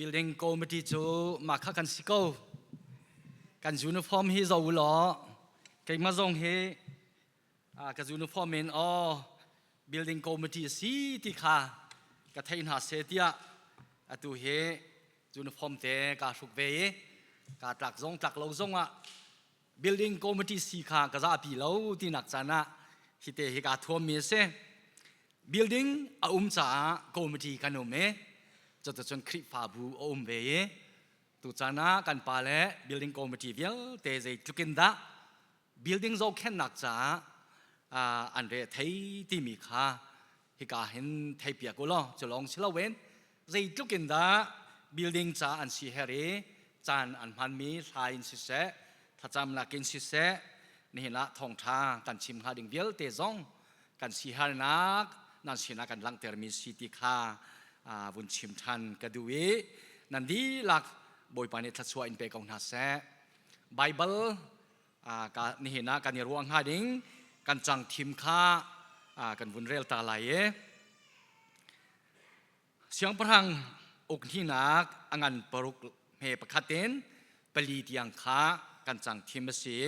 Building committee cu mah kha kan si ko. Kan uniform hi zo u law keimah zong hi ka uniform in aw building committee si ti kha ka thei hna seh tiah atu hi uniform te kaa hruk ve i kaa tlak zong tlak lo zong ah building committee si kha ka zapi lo tinak caan ah hite hi kaa thuammi a si. Building a um caah committee kan um i cuticun Khrihfabu a um ve i tucaan ah kan pa le building committee vialte zeitluk in dah building zohkhenhnak caah an re thei timi kha hika hin theipiak u law cu lawng si loin zeitluk in dah building ca an si her i caan an hmanmi hla in siseh thlacamnak in siseh nihin ah thawngṭha kan chim hnga ding vialte zong kan siharnak nan sinah kan langhtermi si ti kha vun chim ṭhan ka duh i nan dihlak Bawipa nih thluachuah in pe ko hna seh. Baibal nihin ah kan i ruah hnga ding kan cang thim kha kan vun rel ta lai i Siangpahrang uk hninak a ngan paruk hme pakhat in pali tiang kha kan cang thim a si.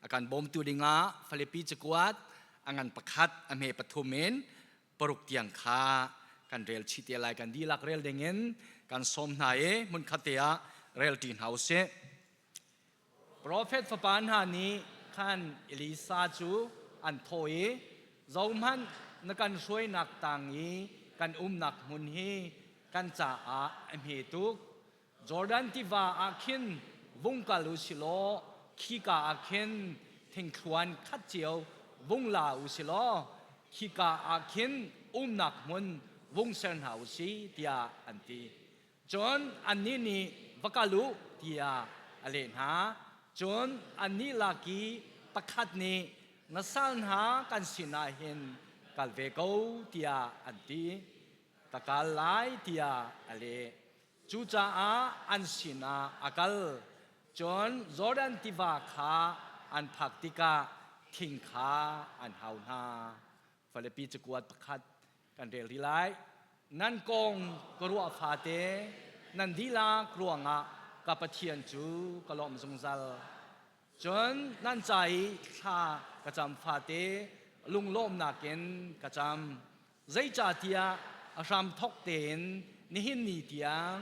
A kan bawmtu dingah Filipi cakuat a ngan pakhat a hme pathum in paruk tiang kha kan rel chih te lai. Kan dihlak rel dingin kan sawm hna i hmunkhat te ah rel ṭi hna u sih. Profet fapa hna nih khan Elisa cu an thawh i, Zohhmanh, na kan hruainak tang i kan umnak hmun hi kan caah a hme tuk. Jordan tiva ah khin vung kal u si law khika ah khin thingthluan khat cio vung la u si law khika ah khin umnak hmun vung ser hna u si, tiah an ti. Cun annih nih va kal u tiah a leh hna. Cun annih lak i pakhat nih na sal hna kan sinah hin kal ve ko tiah an ti. Ka kal lai tiah a leh. Cucaah an sinah a kal. Cun Jordan tiva kha an phak tikah thing kha an hau hna. Filipi cakuat pakhat kan rel rih lai. Nan kong ka ruah fate nan dihlak ruangah ka Pathian cu ka lawmh zungzal. Cun nan ca i thla ka cam fate lunglawmhnak in ka cam. Zeicahtiah a hramthawk tein nihin ni tiang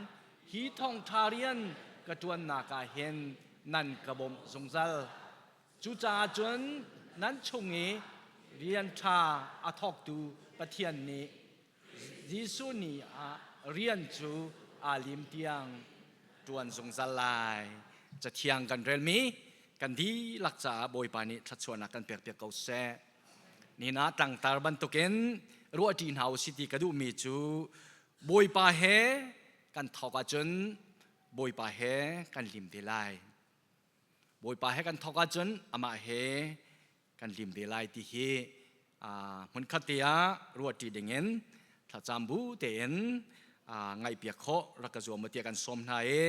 hi thawngṭha rian ka ṭuannak ah hin nan ka bawmh zungzal. Cucaah cun nan chung i rian ṭha a thawktu Pathian nih Jesuh ni ah rian cu aa lim tiang ṭuan zungzal lai. Cathiang kan relmi kan dihlak caah Bawipa nih thluachuahnak kan pekpiak ko seh. Nihin ah tlangtar bantukin ruahṭi hna u si ti ka duhmi cu Bawipa he kan thawk ahcun Bawipa he kan lim te lai. Bawipa he kan thawk ahcun amah he kan lim ve lai ti hi hmunkhat te ah ruahṭi dingin thlacam bu tein ngaihpiak khawh rak ka zuam tiah kan sawm hna i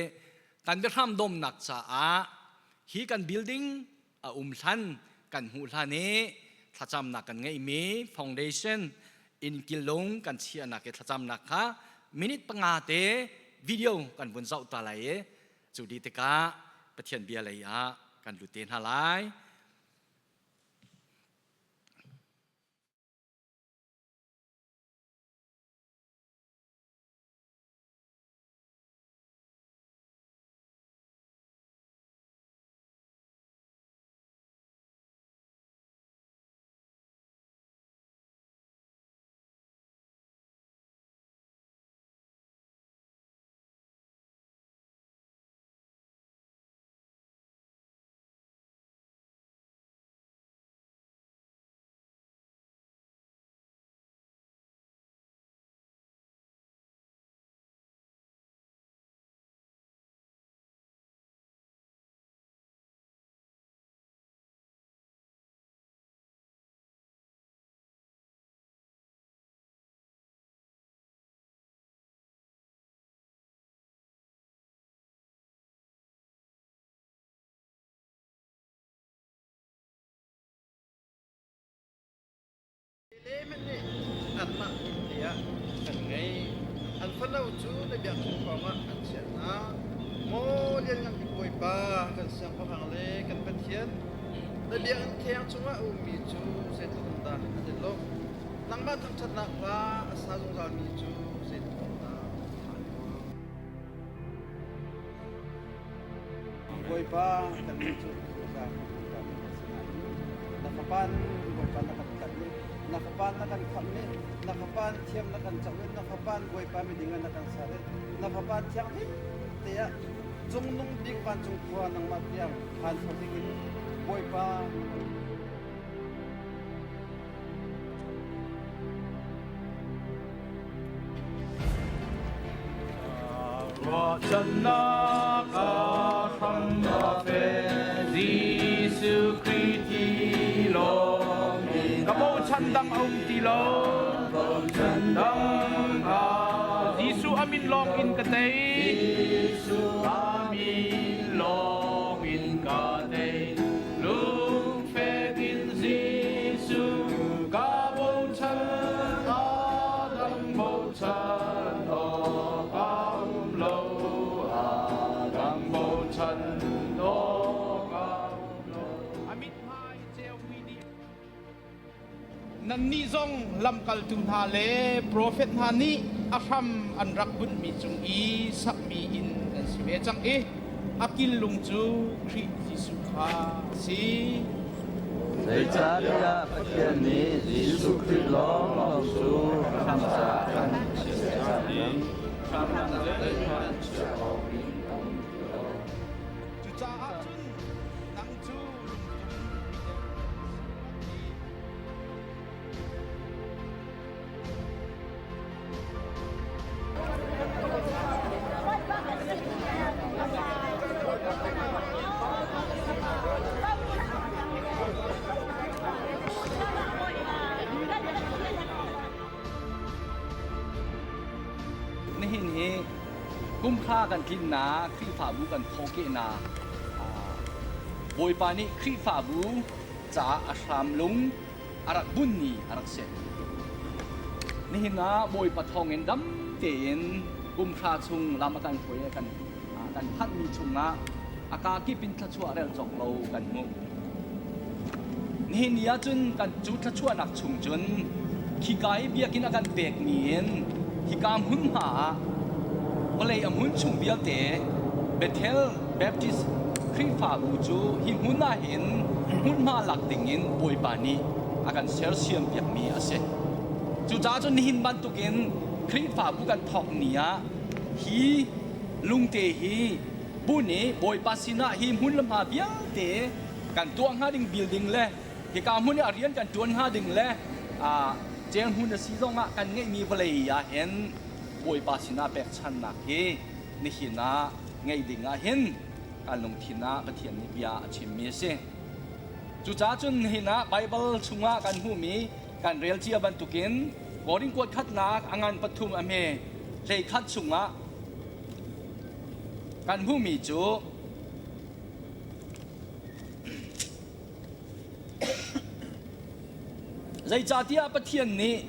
kan biahram domnak caah hi kan building a um hlan kan hmuh hlan i thlacamnak kan ngeihmi foundation inn killung kan chiahnak i thlacamnak kha minute panga te video kan vun zoh ta lai i Cu dih tikah Pathian bia lei ah kan lut te hna lai. Lehman nih anmah inn te ah kan ngei. An fano cu na biakṭheng pawngah an chiah hna. Maw Lianngan Bik Bawipa, kan siangpahrang le kan Pathian, na biakinn thiang chungah a ummi cu zeitluk in dah an i lawmh. Nangmah thangṭhatnak hla a sa zungzalmi cu zeitluk in dah an ṭha Bawipa kannih cu zungzal kan si nain na Fapa Bawipa na kan tlanh i na Fapa na kan khamh i na Fapa thiam na kan cang i na Fapa Bawipa miding ah na kan ser i na Fapa thianghlim te ah cungnung bik vancung khua nangmah tiang phan kho dingin Bawipa Ruahchannak a hram a fe Jesuh Khrih ti lawngin ka bochan dang a um ti lo bochan dang a Jesuh a min lawng in ka tei Jesuh a min lawng in ka tei Lungfek in Jesuh ka bochan, a dang bochan awk a um lo, a dang bochan awk a um lo. A mithmai ceumi nih Nannih zong lamkaltu hna le profet hna nih a hram an rak bunhmi cung i sakmi inn nan si ve cang i a killung cu Khrih Jesuh kha a si. Zeicahtiah Pathian nih Jesuh Khrih lawnglawng cu hram caah kan chiah cang. Hram zeihmanh chiah awk in a um ti lo. Cucaah cun nang cu lungtum mideu si Nihin hi kumhra kan tlinnak Khrihfabu kan thawhkehnak Bawipa nih Khrihfabu caah a hram lung a rak bunmi a rak si. Nihin ah Bawipa thawngin dam tein kumhra chung lam a kan hruai i kan kan phanhmi chungah a kaa kip in thluachuah rel cawk lo kan hmuh. Nihin ni ahcun kan cu thluachuahnak chung cun khika i biakinn a kan pekmi in hika hmunhma ah vawlei a hmun chung vialte Bethel Baptist Khrihfabu cu hi hmun ah hin hmunhma lak dingin Bawipa nih a kan sersiam piakmi a si. Cucaah cun nihin bantukin Khrihfabu kan thawk ni ah hi lungte hi bu nih Bawipa sinah hi hmun le hma vialte kan tuah hnga ding building le hika hmun i a rian kan ṭuan hnga ding le ceng hmun a si zongah kan ngeihmi vawlei ah hin Bawipa sinah pekchannak hi nihin ah ngeih ding ah hin kan lungthin ah Pathian nih bia a chimmi a si. Cucaah cun nihin ah Baibal chungah kan hmuhmi kan rel cia bantukin Korin kuat khatnak a ngan pathum a hme 11 chungah kan hmuhmi cu Zeicahtiah Pathian nih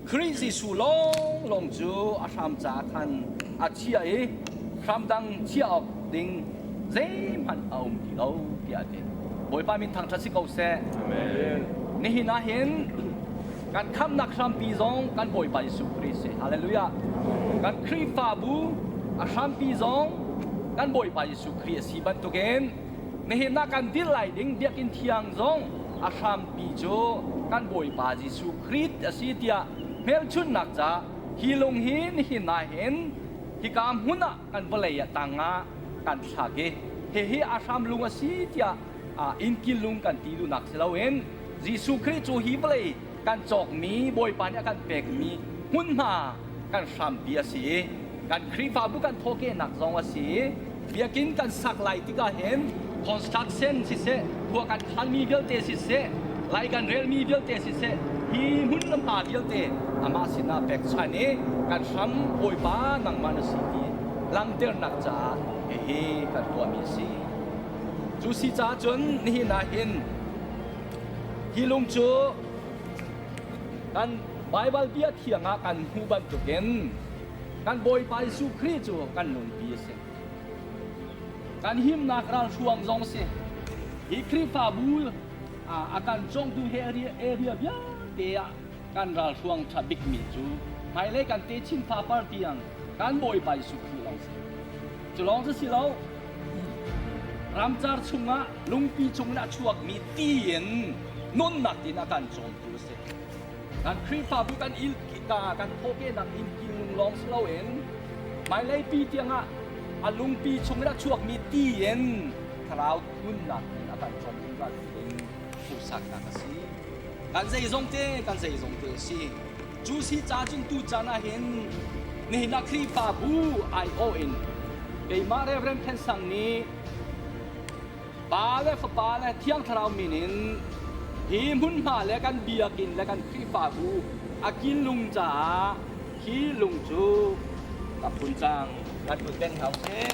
Khrih Jesuh lawnglawng cu a hram caah khan a chiah i hram dang chiah awk ding zeihmanh a um ti lo tiah a ti. Bawipa min thangṭhat si ko seh. Amen. Nihin ah hin kan khamhnak hrampi zong kan Bawipa Jesuh Khrih si. Hallelujah. Kan Khrihfabu a hrampi zong kan Bawipa Jesuh Khrih a si bantukin Nihin ah kan dir lai ding biakinn thiang zong a hrampi cu kan Bawipa Jesuh Khrih a si tiah hmelchunhnak ca hi lung hi nihin ah hin hika hmun ah kan vawlei ah tang ah kan thlak i hihi a hram lung a si tiah innkil lung kan ti duhnak si loin Jesuh Khrih cu hi vawlei kan cawkmi Bawipa nih a kan pekmi hmunhma kan hrampi a si i kan Khrihfabu kan thawkehnak zong a si i biakinn kan sak lai tikah hin construction siseh khua kan khanmi vialte siseh lai kan relmi vialte siseh hi hmun le hma vialte amah sinah pekchan i kan hram Bawipa nangmah na si ti langhternak caah hihi kan tuahmi a si. Cu si caah cun nihin ah hin hi lung cu kan Baibal bia thiang ah kan hmuh bantukin. Kan Bawipa Jesuh Khrih cu kan lungpi a si. Kan himnak ralhruang zong si. Hi Khrihfabu a kan cawngtu he area vialte ah kan ralhruang ṭha bikmi cu hmailei kan techin fapar tiang kan Bawipa Jesuh Khrih lawng si. Cu lawng cu si lo, ramcar chungah lungpi chungin a chuakmi ti in nunnak in a kan cawmtu a si. Kan Khrihfabu kan il kan thawhkehnak inn kilung lawng si loin hmailei pi tiangah a lungpi chungin a chuakmi ti in thlarau nunnak in a kan cawm zungzal ding hmuhsaknak a si. Kan zeizong te kan zeizong te a si. Cu si ca cun tu caan ah hin nihin ah Khrihfabu aiawh in keimah Reverend Khen Sang nih Pa le Fapa le Thiang Thlarau min in hi hmunhma le kan biakinn le kan Khrihfabu a killung caah hi lung cu ka phun cang. Kan put peng hna usih.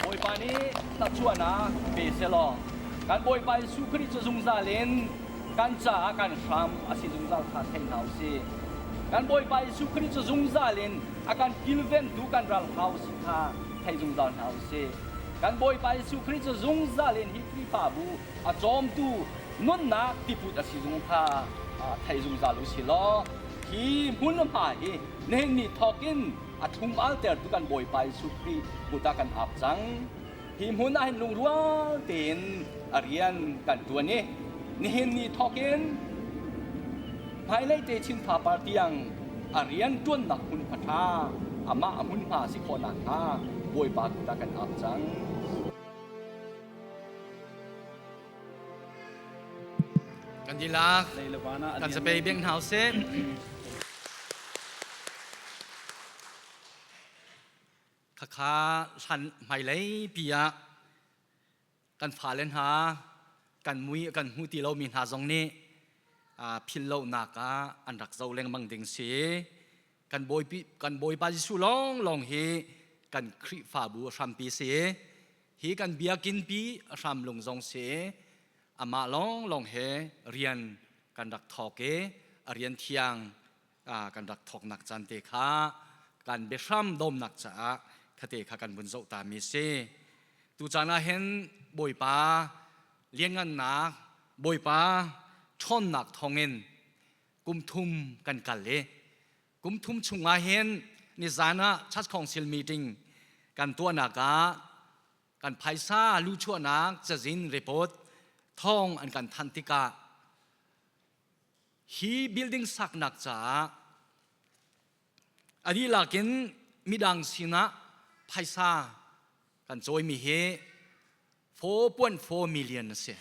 Bawipa nih thluachuahnak pe selaw kan Bawipa Jesuh Khrih cu zungzal in kan caah kan hram a si zungzal kha thei hna usih. Kan Bawipa Jesuh Khrih cu zungzal in a kan kilventu kan ralhau si kha thei zungzal hna usih. Kan Bawipa Jesuh Khrih cu zungzal in hi Khrihfabu a cawmtu nunnak tiput a si zung kha thei zungzal usih law hi hmunhma hi nihin ni thawk in a thlum altertu kan Bawipa Jesuh Khrih kut ah kan ap cang. Hi hmun ah hin lungrual tein a rian kan ṭuan i nihin ni thawk in hmailei te chin fapar tiang a rian ṭuannak hmunhma ṭha amah a hmunhma si khawh nakhnga Bawipa kut ah kan ap cang. Kan dihlak kan zapei beng hna usih. Khakha hlan hmailei pi ah kan fale hna kan mui kan hmu ti lomi hna zong nih philh lonak ah an rak zoh lengmang ding si. Kan Bawipi kan Bawipa Jesuh lawnglawng hi kan Khrihfabu a hrampi si. Hi kan biakinn pi a hramlung zong si. Amah lawnglawng he rian kan rak thawk i a rian thiang kan rak thawknak caan te kha kan biahram domnak caah khate kha kan vun zoh ta mi si. Tu caan ah hin Bawipa lianngannak Bawipa ṭhawnnak thawngin kum thum kan kal i kum thum chungah hin nizan ah Church Council meeting kan tuahnak ah kan phaisa luchuahnak cazin report thawng an kan thanh tikah Hi building saknak caah a dihlak in midang sinah phaisa kan cawimi hi 4.4 million a si.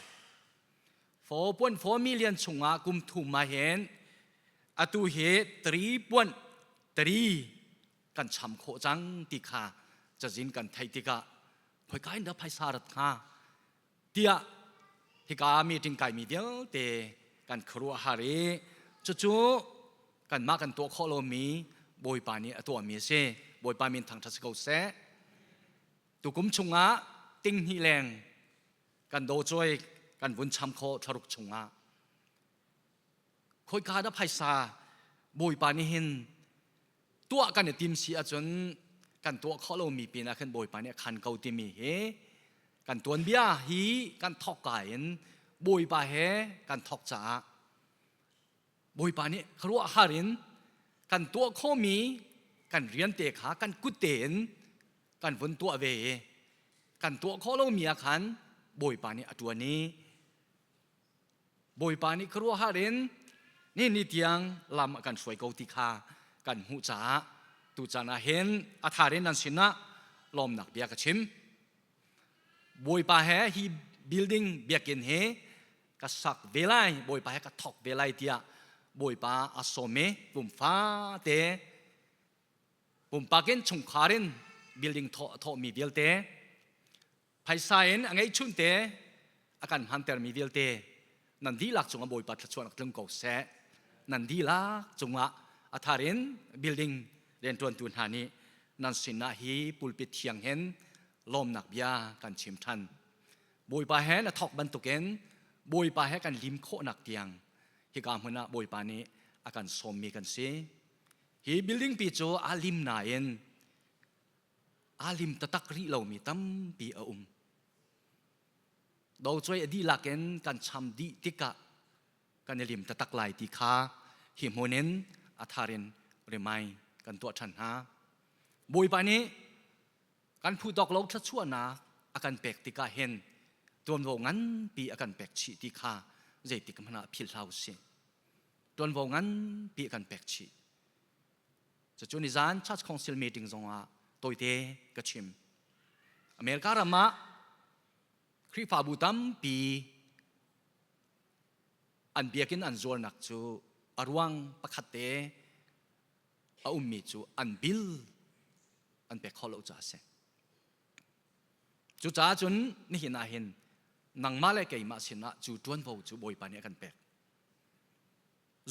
4.4 million chungah kum thum ah hin atu hi 3.3 kan cham khawh cang ti kha cazin kan theih tikah khoika in dah phaisa rat hnga tiah hika meeting kaimi vialte kan khuaruahhar i cucu kanmah kan tuah khawh lomi Bawipa nih a tuahmi a si. Bawipa min thangṭhat si ko seh. Tukum chungah tinghnih leng kan docawi kan vun cham khawh thlaruk chungah khoika dah phaisa Bawipa nih hin tuah kan i tim si ahcun kan tuah khawh lomi pinah khan Bawipa nih a khan ko timi hi kan tuanbia hi kan thawk ka in Bawipa he kan thawk caah Bawipa nih khuaruahhar in kan tuah khawhmi kan rian te kha kan kut tein kan vun tuah ve i kan tuah khawh lomi ah khan Bawipa nih a ṭuan i Bawipa nih khuaruahhar in ni ni tiang lam a kan hruai ko ti kha kan hmuh caah tuchan ah hin a thar in nan sinah lawmnak bia ka chim. Bawipa he hi building biakinn hi ka sak ve lai, Bawipa he ka thawk ve lai tiah Bawipa a sawm i kum fate pumpak in chungkhar in building thawh thawhmi vialte Phaisa in a ngeihchun te a kan hmantermi vialte nan dihlak cungah Bawipa thluachuahnak tlung ko seh. Nan dihlak cungah a thar in building rianṭuantu hna nih nan sinah hi pulpit thiang hin lawmnak bia kan chim ṭhan. Bawipa he na thawk bantukin Bawipa he kan lim khawhnak tiang hika hmun ah Bawipa nih a kan sawmmi kan si. Hi building pi cu aa lim nain aa lim taktak rih lomi tampi a um. Docuai a dihlak in kan cham dih tikah kan i lim taktak lai ti kha hi hmun in a thar in remind kan tuah ṭhan hna. Bawipa nih kan phu tawk lo thluachuahnak a kan pek tikah hin tuanvo nganpi a kan pek chih ti kha zeitik hmanh ah philh hlah usih. Tuanvo nganpi a kan pek chih. Cucu nizan Church Council meeting zongah tawite ka chim. America ram ah Khrihfabu tampi an biakinn an zuarnak cu a ruang pakhat te a ummi cu an bill an pek khawh lo caah a si. Cucaah cun nihin ah hin nangmah le keimah sinah cu ṭuanvo cu Bawipa nih a kan pek.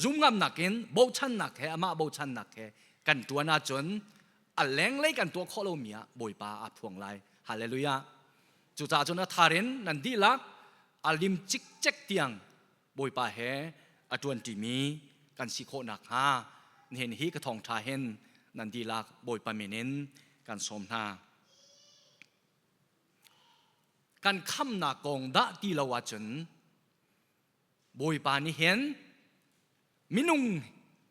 Zumngamnak in bochannak he amah bochannak he kan ṭuan ahcun a lenglei kan tuah khawh lomi ah Bawipa aa phuang lai. Hallelujah. Cucaah cun a thar in nan dihlak a lim cikcek tiang Bawipa he a ṭuanṭimi kan si khawh nakhnga nihin hi ka thawngṭha hin nan dihlak Bawipa min in kan sawm hna. Kan khamnak kong dah ti lo ahcun Bawipa nih hin minung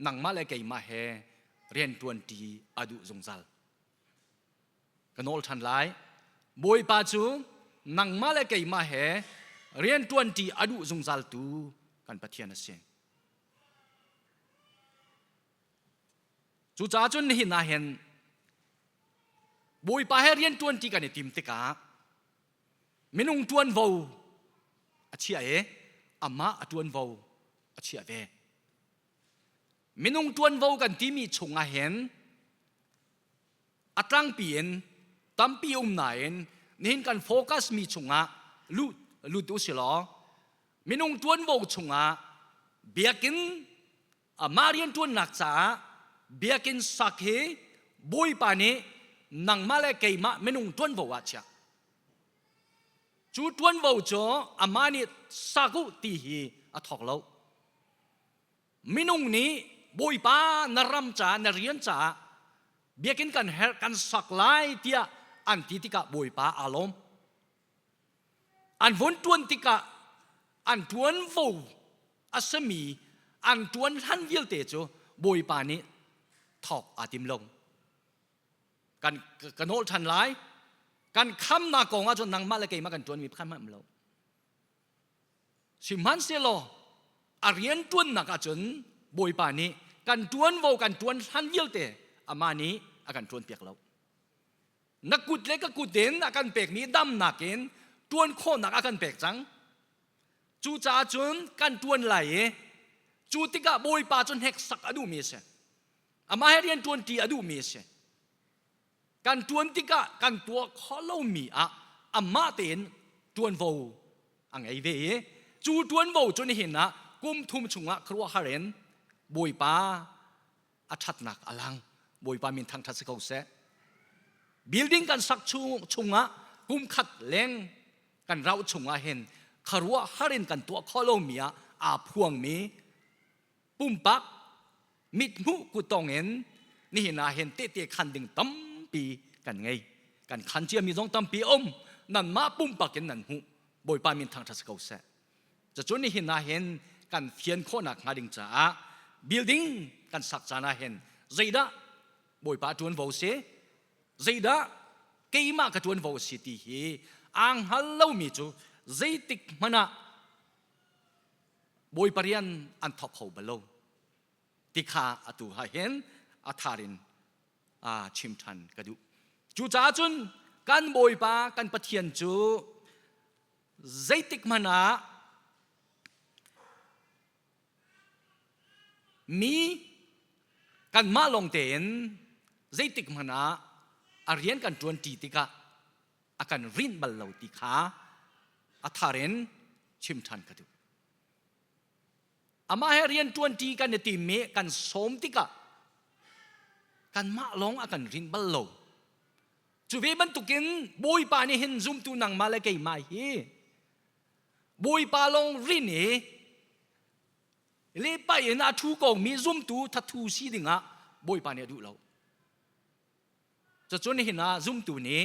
nangmah le keimah he rianṭuanṭi a duh zungzal. Ka nawl ṭhan lai. Bawipa cu nangmah le keimah he rianṭuanṭi a duh zungzaltu kan Pathian a si. Cucaah cun nihin ah hin Bawipa he rianṭuanṭi kan i tim tikah minung ṭuanvo a chiah i amah a ṭuanvo a chiah ve. Minung ṭuanvo kan timi chungah hin a tlangpi in tampi um nain nihin kan focus mi chungah lut lut u si law minung ṭuanvo chungah biakinn amah rianṭuannak caah biakinn sak hi Bawipa nih nangmah le keimah minung ṭuanvo ah chia. Cu ṭuanvo cu amah nih sak u ti hi a thawk lo. Minung nih Bawipa na ram caah na rian caah biakinn kan herh kan sak lai tiah an ti tikah Bawipa aa lawm. An vun ṭuan tikah an ṭuanvo a simi an ṭuan hlan vialte cu Bawipa nih thawk aa tim lo. Kan ka nawl ṭhan lai. Kan khamnak kong ahcun nangmah le keimah kan ṭuanmi pakhat hmanh um lo. Sihmanhsehlaw a rian ṭuannak ahcun Bawipa nih kan ṭuanvo kan ṭuan hlan vialte amah nih a kan ṭuanpiak lo. Na kut le ka kut in a kan pekmi damnak in ṭuan khawhnak a kan pek cang. Cucaah cun kan ṭuan lai i cu tikah Bawipa cu hneksak a duhmi a si. Amah he rian ṭuanṭi a duhmi a si. Kan ṭuan tikah kan tuah khawh lomi ah amah tein ṭuanvo a ngei ve i cu ṭuanvo cu nihin ah kum thum chungah khuaruahhar in Bawipa a ṭhatnak a lang. Bawipa min thangṭhat si ko seh. Building kan sak chung chungah kum khat leng kan rauh chungah hin khuaruahhar in kan tuah khawh lomi ah aa phuangmi pumpak mithmuh kuttong in nihin ah hin tehte khan ding tampi kan ngei kan khan ciami zong tampi um nanmah pumpak in nan hmuh bawipa min thangṭhat si ko seh cucun nihin ah hin kan fian khawhnak hnga ding caah building kan sak caan ah hin zeidah bawipa ṭuanvo si zeidah keimah ka ṭuanvo si ti hi aa hngal lomi cu zeitik hmanh ah Bawipa rian an thawk kho bal lo ti kha atu ha hin a thar in a chim ṭhan ka duh. Cucaah cun kan Bawipa kan Pathian cu zeitik hmanh ah mi kanmah lawng tein zeitik hmanh ah a rian kan ṭuanṭi tikah a kan rinh bal lo ti kha a thar in chim ṭhan ka duh. Amah he rian ṭuanṭi kan i tim i kan sawm tikah kanmah lawng a kan rinh bal lo. Cu ve bantukin Bawipa nih hin zumtu nangmah le keimah hi Bawipa lawng rin i le pai in a ṭhu komi zumtu thathu si dingah Bawipa nih a duh lo. Cucun nihin ah zumtu nih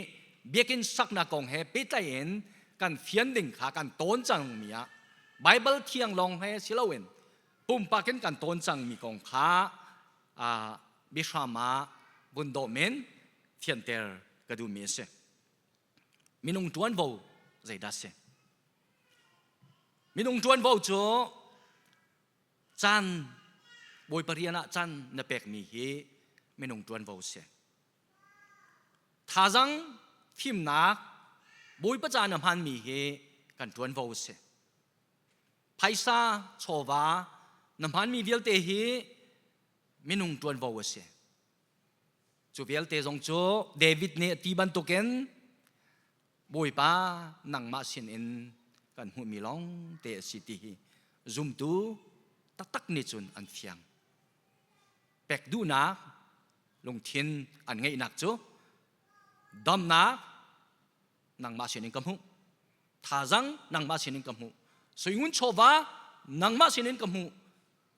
biakinn saknak kong he pehtlai in kan fian ding kha kan tawn cangmi ah Baibal thiang lawng he si loin pumpak in kan tawn cangmi kong kha biahram ah vun dawm in fianter ka duhmi a si. Minung ṭuanvo zeidah a si? Minung ṭuanvo cu caan Bawipa rian ah caan na pekmi hi minung ṭuanvo a si. Thazang fimnak Bawipa ca na hmanmi hi kan ṭuanvo a si. Phaisa chawva na hmanmi vialte hi minung ṭuanvo a si. Cu vialte zong cu David nih a ti bantukin Bawipa nangmah sinin kan hmuhmi lawng te a si ti hi zumtu taktak nih cun an fiang. Pek duhnak lungthin an ngeihnak cu damnak nangmah sinin ka hmuh thazang nangmah sinin ka hmuh suingun chawva nangmah sinin ka hmuh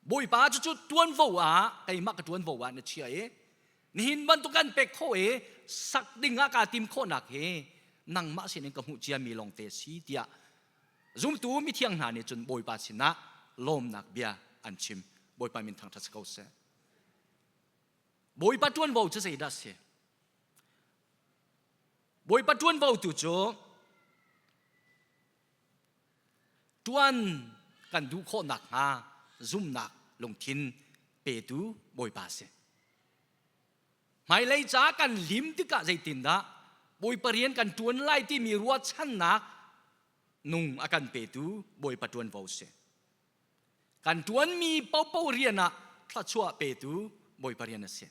Bawipa cucu tuanvo ah keimah ka tuanvo ah na chia i nihin bantuk kan pek khawh i sak ding ah kaa tim khawhnak hi nangmah sinin ka hmuh ciami lawngte si tiah zumtu mithiang hna nih cun Bawipa sinah lawmnak bia an chim. Bawipa min thangṭhat si ko seh. Bawipa ṭuanvo cu zeidah a si? Bawipa ṭuanvo tu cu Ṭuan kan duh khawh nakhnga zumhnak lungthin petu Bawipa a si. Hmailei ca kan lim tikah zeitindah Bawipa rian kan ṭuan lai timi ruahchannak nung a kan petu Bawipa ṭuanvo a si. Kan ṭuanmi paohpaoh rian ah thluachuah petu Bawipa rian a si.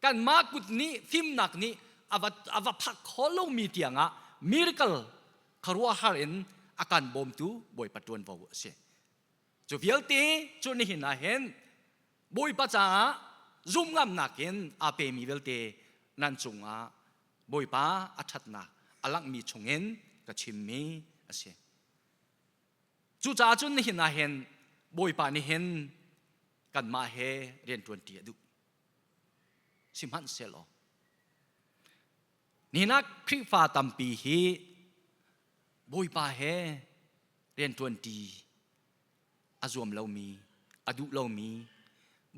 Kanmah kut nih fimnak nih a va, a va phak kho lomi tiangah miracle khuaruahhar in a kan bawmtu Bawipa ṭuanvo a si. Cu vialte cu nihin ah hin Bawipa caah zumhngamnak in aa pemi vialte nan cungah Bawipa a ṭhatnak a langhmi chungin ka chimmi a si. Cucaah cun nihin ah hin Bawipa nih hin kanmah he rianṭuanṭi a duh. Sihmanhsehlaw nihin ah Khrihfa tampi hi Bawipa he rianṭuanṭi a zuam lomi, a duh lomi,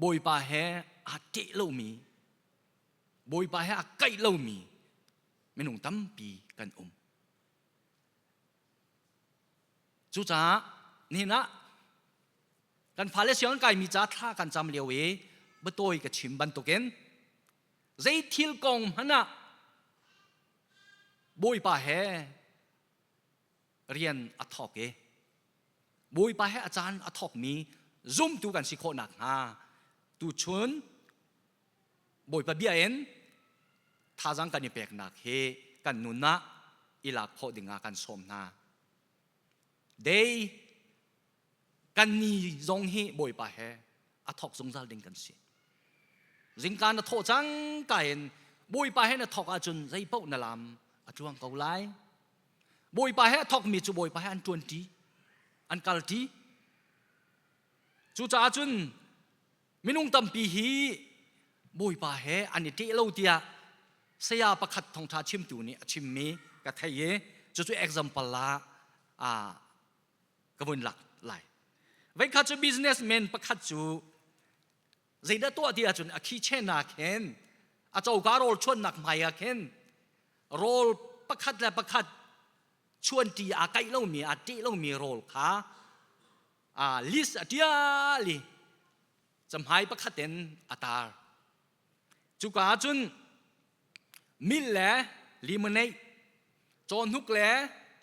Bawipa he aa ṭeh lomi, Bawipa he aa kaih lomi minung tampi kan um. Cucaah nihin ah kan fale sianginn kaimi ca thla kan cam lio i biatawi ka chim bantukin zei thil kong hmanh ah Bawipa he rian a thawk i Bawipa he a caan a thawkmi zumtu kan si khawh nakhnga tuchun Bawipa bia in thazaang kan i peknak hi kan nun ah i lak khawh dingah kan sawm hna. Dei kan ni zong hi Bawipa he a thawk zungzal ding kan si. Zingka na thawh cang ka in Bawipa he na thawk ahcun zeipaoh na lam a tluang ko lai. Bawipa he a thawkmi cu Bawipa he an ṭuanṭi, an kalṭi. Cucaah cun Minung tampi hi Bawipa he an i ṭeh lo tiah saya pakhat thawngṭha chimtu nih a chimmi ka thei i cucu example ah ka vun lak lai. Voikhat cu businessman pakhat cu zeidah tuah ti ahcun a keychain ah khin a coka rawl chuannak hmai ah khin rawl pakhat le pakhat chuanṭi aa kaih lomi aa ṭeh lomi rawl kha list a ṭial i camhai pakhat in a tar. Cuka ah cun milk le lemonade, cawhnuk le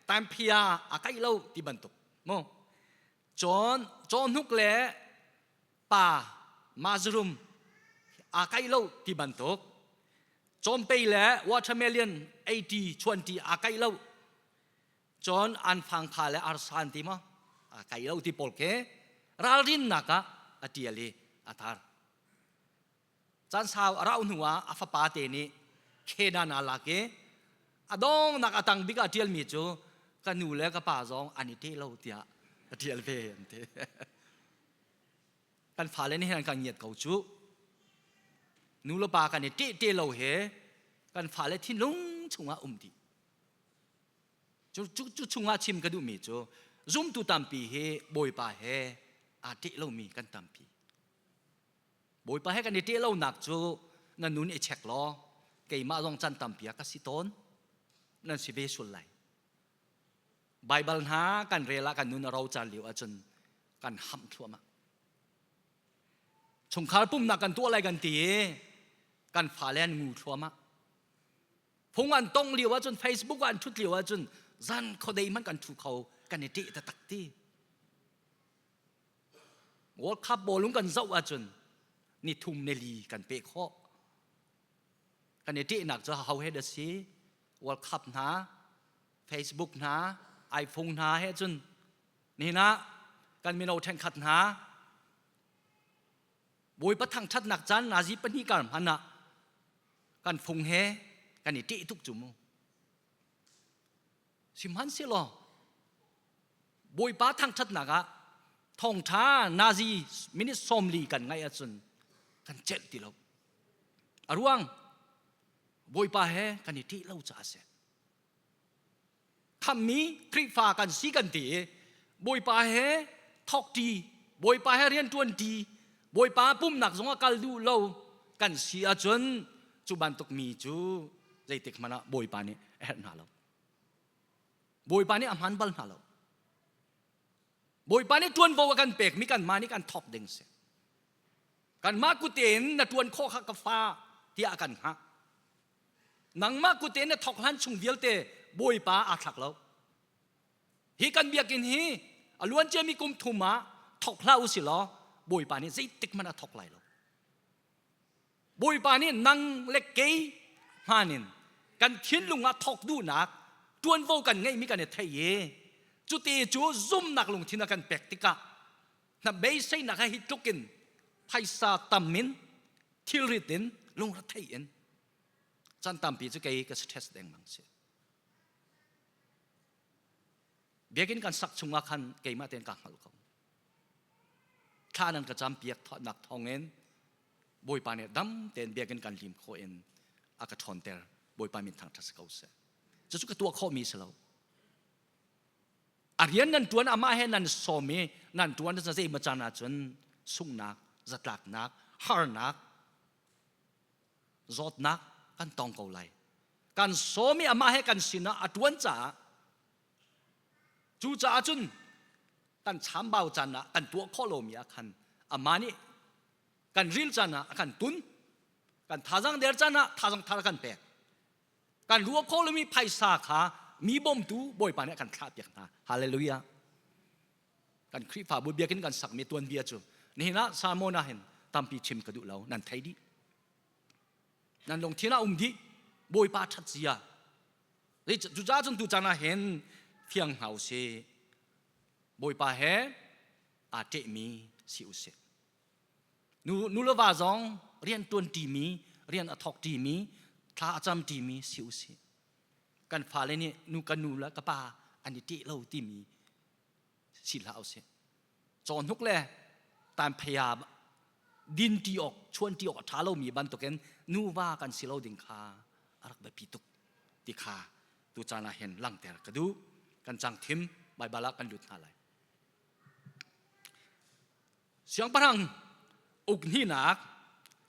taimphia a kaih lo ti bantuk mu. Cun cawhnuk le pa mushroom aa kaih lo ti bantuk. Cawmpei le watermelon 80 chuanṭi aa kaih lo Cun anfang kha le arsa an ti maw? A kai lo ti pawl khi ralrinnak ah a ṭial i a tar. Caan sau a rauh hnu ah a fapa te nih khedan aa lak i a dongnak a tang bik ah ṭialmi cu ka nu le ka pa zong an i ṭeh lo tiah a ṭial ve an ti. Kan fale nih hin an kan ngiat ko cu. Nu le pa kan i ṭeh te lo he kan fale thinlung chungah um dih. Cu, cu, cu chungah chim ka duhmi cu zumtu tampi hi Bawipa he aa ṭeh lomi kan tampi. Bawipa he kan i ṭeh lonak cu na nun i check law keimah zong can tampi ah ka si tawn nan si ve sul lai. Baibal hna kan rel ah kan nun a rocar lio ahcun kan hamh thluahmah. Chungkhar pumnak kan tuah lai kan ti i kan fale an ngu thluahmah. Phung an tong lio ahcun Facebook ah an ṭhut lio ahcun zan khuadei hmanh kan ṭhu kho kan i ṭeh taktak ti. World Cup bawlung kan zoh ahcun ni thum ni li kan peh khawh. Kan i ṭehnak cu ho he dah si? World Cup hna, Facebook hna, iPhone hna he cun nihin ah kan mino ṭhenkhat hna Bawipa thangṭhatnak caan nazi pahnih kar hmanh ah kan fung he kan i ṭeh tuk cu mu. Sihmanhsehlaw Bawipa thangṭhatnak ah thawngṭha nazi minute 40 kan ngaih ahcun kan celh ti lo. A ruang Bawipa he kan i ṭeh lo caah a si. Khammi Khrihfa kan si kan ti i Bawipa he thawkṭi, Bawipa he rianṭuanṭi, Bawipa pumnak zongah kal duh lo kan si ahcun cu bantuk mi cu zeitik hmanh ah Bawipa nih a herh hna lo. Bawipa nih a hman bal hna lo. Bawipa nih ṭuanvo a kan pekmi kanmah nih kan thawk ding si. Kanmah kut in na ṭuan khawh kha ka fa tiah a kan hngah. Nangmah kut in na thawk hlan chung vialte Bawipa aa thlak lo. Hi kan biakinn hi a luan ciami kum thum ah thawk hlah u si law Bawipa nih zeitik hmanh a thawk lai lo. Bawipa nih nang le kei hmaan in kan thinlung ah thawk duhnak ṭuanvo kan ngeihmi kan i thei i cuti cu zumnak lungthin a kan pek tikah na beiseinak he hi tluk in phaisa tam in thilrit in lungrethei in chan tampi cu kei ka stress dengmang si. Biakinn kan sak chungah khan keimah tein ka hngalh ko. Thla nan ka campiak nak thawngin Bawipa nih dam tein biakinn kan lim khawh in a ka ṭhawnter. Bawipa min thangṭhat si ko seh. Cucu ka tuah khawhmi si lo. A rian nan ṭuan amah he nan sawm i nan ṭuan zei maw caan ahcun sunghnak, zatlaknak, harnak, zawtnak kan tong ko lai. Kan sawm i amah he kan sinah a ṭuan caah cucaah cun kan chambau caan ah kan tuah khawh lomi ah khan amah nih kan ril caan ah a kan tun kan thazang der caan ah thazang thar a kan pek kan ruah khawh lomi phaisa kha mi bawmtu Bawipa nih a kan thlahpiak hna hallelujah kan Khrihfabu biakinn kan sakmi tuanbia cu nihin ah sermon ah hin tampi chim ka duh lo nan thei dih nan lungthin ah um dih Bawipa ṭhat zia cucaah cun tu caan ah hin fiang hna usih Bawipa he aa ṭehmi si usih Nu, nu le va zong rian ṭuan ṭimi, rian a thawk ṭimi, thla a cam ṭimi si usih. Kan fale nih nu ka nu le ka pa an i ṭeh lo timi si hlah usih. Cawhnuk le tanphaya din ṭi awk, chuan ṭi awk a ṭha lomi bantukin nuva kan si lo ding kha a rak biapi tuk ti kha tucaan ah hin langhter ka duh. Kan cang thim Baibal ah kan lut hna lai. Siangpahrang uk hnihnak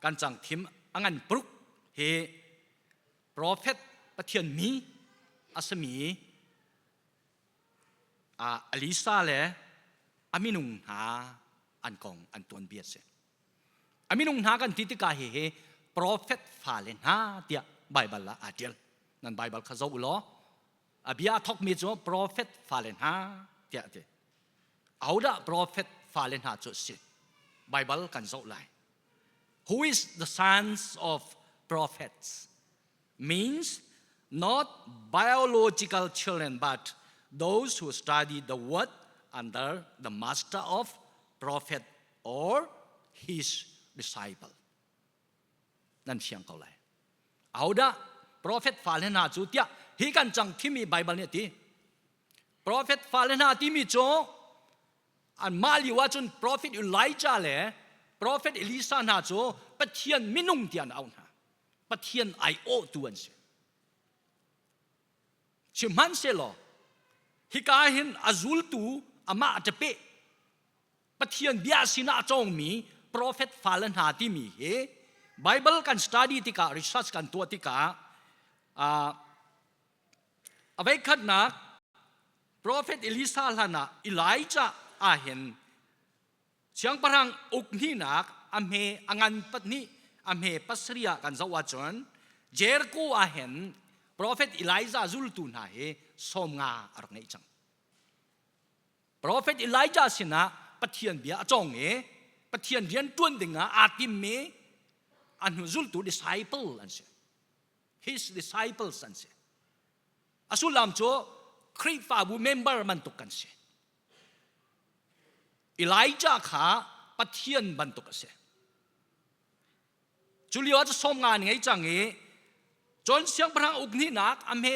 kan cang thim a ngan paruk hi profet Pathian mi a simi Elisa le a minung hna an kong an tuanbia si. A minung hna kan ti tikah hihi profet fale hna tiah Baibal ah aa ṭial. Nan Baibal kha zoh u law a bia a thawkmi cu profet fale hna tiah a ti. Ahodah profet fale hna cu a si? Baibal kan zoh lai. Who is the sons of prophets? Means not biological children, but those who study the word under the master of prophet or his disciple. Nan fiang ko lai. Ahodah prophet fale hna cu tiah hi kan cang thimi Bible nih a ti. Prophet fale hna timi cu anmah lio ahcun prophet Elijah le Prophet Elisa hna cu Pathian minung tiah an auh hna. Pathian aiawhtu an si. Sihmanhsehlaw hika hin a zultu amah a ṭapeh Pathian bia sinah a cawngmi prophet fale hna timi hi Bible kan study tikah research kan tuah tikah a veikhatnak prophet Elisa hlan ah Elijah ahhin Siangpahrang uk hnihnak a hme a ngan pahnih a hme pasarih ah kan zoh ahcun Jericho ah hin profet Elijah zultu hna hi 50 a rak ngeih cang. Profet Elijah sinah Pathian bia a cawng i Pathian rian ṭuan dingah aa timmi a hnu zultu disciple an si. His disciples an si. A sullam cu Khrihfabu member bantuk kan si. Elijah kha Pathian bantuk a si. Cu lio ah cu 50 an ngei cang i John siangpahrang uk hnihnak a hme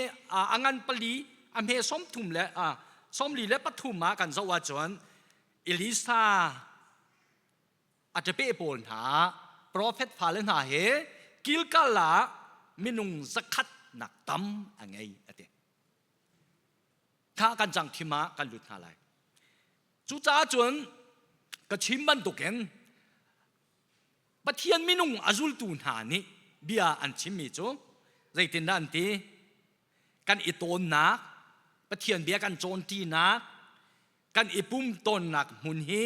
a ngan pali a hme 30 le 43 ah kan zoh ahcun Elisa a ṭape pawl hna profet fale hna he Gilgal ah minung zakhat nak tam a ngei a ti. Kha kan cang thim ah kan lut hna lai. Cucaah cun ka chim bantukin Pathian minung a zultu hna nih bia an chimmi cu zeitindah an ti? Kan i tawnnak, Pathian bia kan cawnṭinak, kan i pum tawnnak hmun hi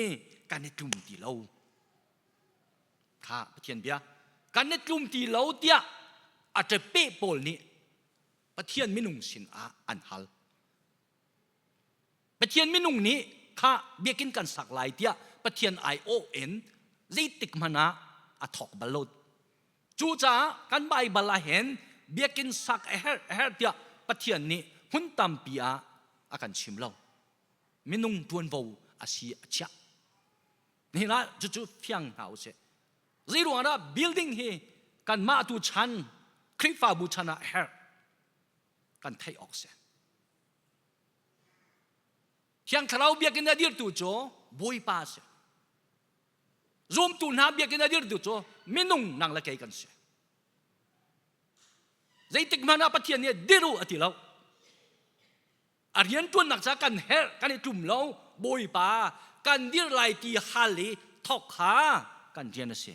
kan i tlum ti lo. Kha Pathian bia kan i tlum ti lo tiah a ṭepeh pawl nih Pathian minung sinah an hal. Pathian minung nih kha biakinn kan sak lai tiah Pathian aiawh in zeitik hmanh ah a thawk bal lo. Cucaah kan Baibal ah hin biakinn sak a herh a herh tiah Pathian nih hmun tampi ah a kan chim lo. Minung ṭuanvo a si a chiah. Nihin ah cucu fiang hna usih. Zeiruang dah building hi kanmah tu chan Khrihfabu chan ah herh kan theih awk si. Thiang Thlarau biakinn a dirtu cu Bawipa a si. Zumtu hna biakinn a dirtu cu minung nang le kei kan si. Zeitik hmanh ah Pathian nih dir u a ti lo. A rianṭuannak ca kan herh, kan i tlum lo. Bawipa kan dir lai ti hal i thawk kha kan rian a si.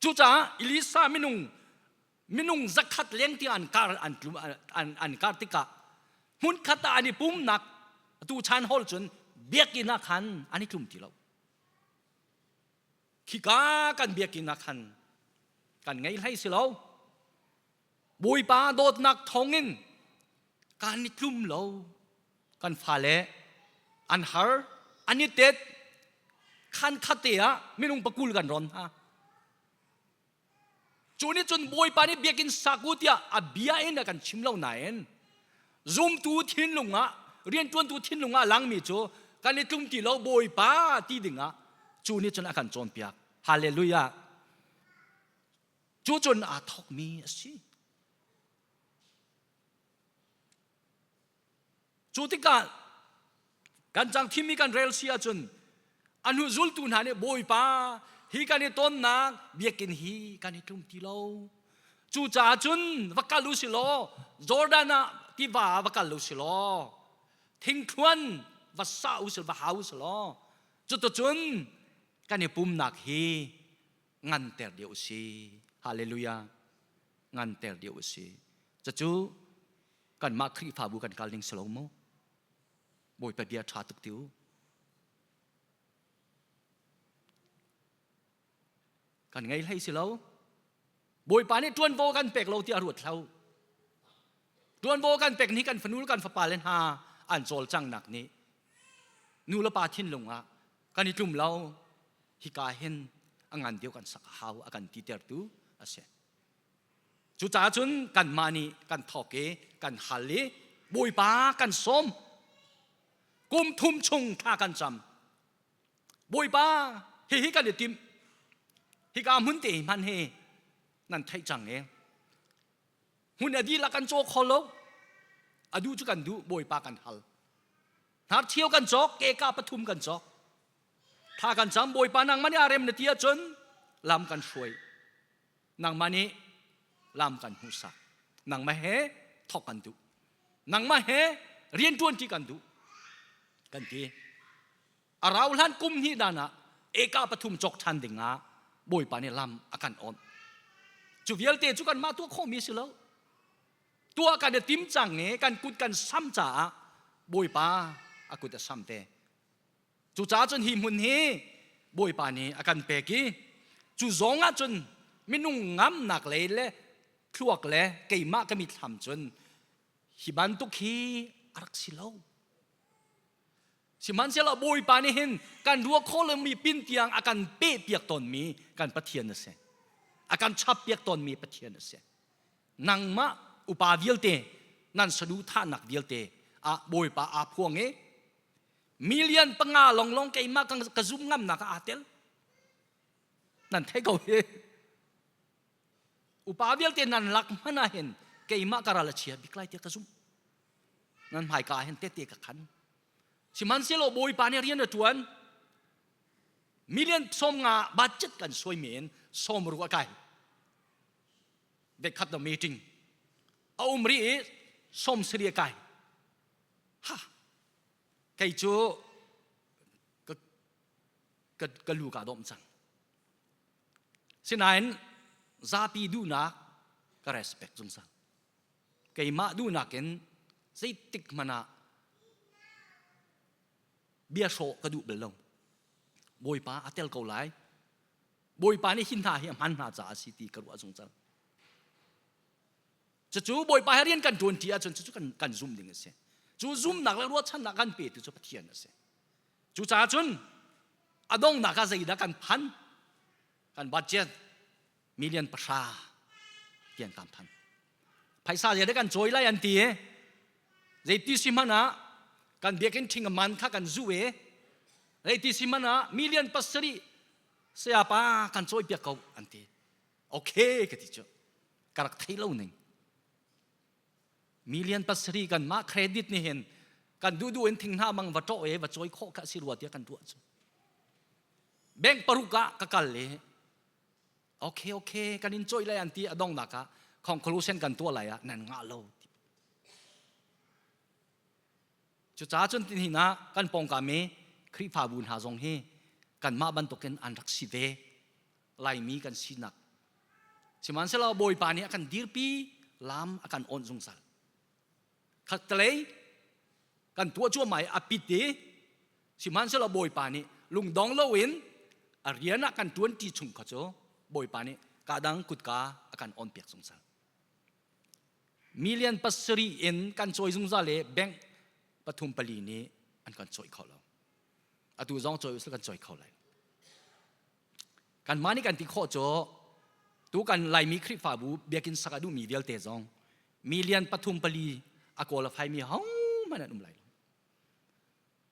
Cucaah Elisa minung minung zakhat leng tiang an kar an tlum an, an kar tikah hmunkhat ah an i pumnak tu chan hol cun biakinn ah khan an i tlum ti lo. Khika kan biakinn ah khan kan ngei hlei si lo. Bawipa dawtnak thawngin kan i tlum lo. Kan fale an har, an i tet. Khan khat te ah minung pakul kan ron hna. Cu nih cun Bawipa nih biakinn sak u tiah a bia in a kan chim lo nain zumtu thinlung ah rianṭuantu thinlung ah langmi cu kan i tlum ti lo Bawipa ti dingah cu nih cun a kan cawnpiak. Hallelujah. Cu cun aa thawkmi a si. Cu tikah kan cang thimmi kan rel si ahcun a hnu zultu hna nih Bawipa hi kan i tonnak biakinn hi kan i tlum ti lo. Cucaah cun va kal u si law Jordan ah tiva ah va kal u si law thingthluan va sah u si va hau u si law cuticun kan i pumnak hi nganter deuh u si. Hallelujah. Nganter deuh u si. Cucu kanmah Khrihfabu kan kal ding si lo maw? Bawipa bia ṭha tuk ti u. Kan ngei hlei si lo. Bawipa nih ṭuanvo kan pek lo tiah ruat hlah u. Ṭuanvo kan pek ni kan fanu le kan fapa le hna an cawlcanghnak nih nu le pa thinlung ah kan i tlum lo hika hin a ngan deuh kan sak a hau a kan titertu a si. Cucaah cun kanmah nih kan thawk i kan hal i Bawipa kan sawm. Kum thum chung thla kan cam. Bawipa hihi kan i timh. Hika hmun te hman hi nan theih cang e. Hmun a dihlak kan caw kho lo. A duh cu kan duh Bawipa kan hal. Hnarchio kan cawk, keka pathum kan cawk. Tha kan cam Bawipa nangmah nih a rem na ti ahcun lam kan hruai. Nangmah nih lam kan hmuhsak. Nangmah he thawk kan duh. Nangmah he rianṭuan ṭi kan duh. Kan ti. A rau hlan kum hnih dan ah eka pathum cawk ṭhan ding ah Bawipa nih lam a kan awnh. Cu vialte cu kanmah tuah khawhmi si lo. Tuah kan i tim cang i kan kut kan sam caah Bawipa a kut a sam te. Cucaah cun hi hmun hi Bawipa nih a kan pek i cu zong ah cun minung ngamnak lei le thluak le keimah ka mithlam cun hi bantuk hi a rak si lo. Sihmanhsehlaw Bawipa nih hin kan ruah khawh lomi pin tiang a kan pehpiak tawnmi kan Pathian a si. A kan chappiak tawnmi Pathian a si. Nangmah upa vialte nan saduhthahnak vialte ah Bawipa aa phuang i million panga longlong keimah ka zum ngamnak ah aa tel. Nan thei ko hi. Upa vialte nan lak hmanh ah hin keimah ka ral a chia bik lai tiah ka zumh. Nan hmaika ah hin tete ka khan. Sihmanhsehlaw Bawipa nih rian a ṭuan. Million 50 budget kan suaimi in 60 a kai. Vekhat no meeting a um rih i 90 a kai. Ha! Kei cu ka, ka, ka lu ka dawm cang. Sinain zapi duhnak ka respect zungzal. Keimah duhnak in zeitik hmanh ah bia hrawh ka duh bal lo. Bawipa a tel ko lai. Bawipa nih hi hna hi a hman hna caah a si ti ka ruah zungzal. Cucu Bawipa he rian kan ṭuanṭi ahcun cucu kan, kan zum ding a si. Cu zumnak le ruahchannak kan petu cu Pathian a si. Cucaah cun a donghnak ah zeidah kan phan? Kan budget million pahra tiang kan phan. Phaisa zei kan cawi lai an ti i zeiti si hmanh ah kan biakinn ṭhing a man kha kan zuh i zeiti si hmanh ah million pasarih sayapa kan cawi piak ko an ti. Okay ka ti cu. Ka rak thei lo ning. Million pasarih kan mah credit nih hin kan duhduh in thing hna mang va ṭawh e va cawi khawh kha si rua tiah kan ruah cu. Bank paruk ah ka kal i okay okay kan in cawih lai an ti a donghnak ah conclusion kan tuah lai ah nan ngah lo cucaah cun tin ah kan pawngkam i Khrihfabu hna zong hi kanmah bantukin an rak si ve Laimi kan sinak sihmanhsehlaw Bawipa nih a kan dirpi lam a kan awnh zungzal khattelei kan tuah cuahmah i a pit i Sihmanhsehlaw Bawipa nih lungdong loin a rian ah kan ṭuanṭi chung kha cu Bawipa nih kadang kutka a kan awnpiak zungzal. Million pasarih in kan cawi zungzal i bank pathum pali nih an kan cawih kho lo. Atu zong cawi usih kan cawi kho lai. Kanmah nih kan ti khawh cu tu kan Laimi Khrihfabu biakinn sak a duhmi vialte zong million pathum pali a qualify mi hohmanh an um lai lo.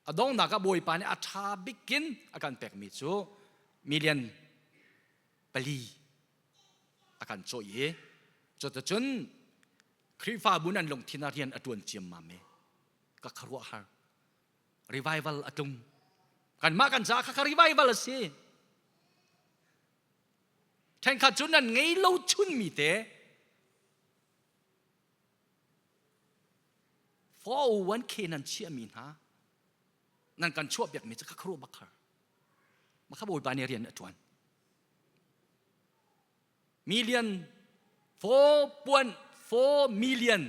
A donghnak ah Bawipa nih a ṭha bikin a kan pekmi cu million pali a kan cawih i cuticun Khrihfabu nan lungthin ah rian a ṭuan ciammam i ka khuaruahhar revival a tlung kanmah kan caah kha revival a si ṭhenkhat cu nan ngei lo chunmi te 401k nan chiahmi hna nan kan chuahpiakmi cu ka khuaruah bak har maka bawipa nih rian a ṭuan million 4.4 million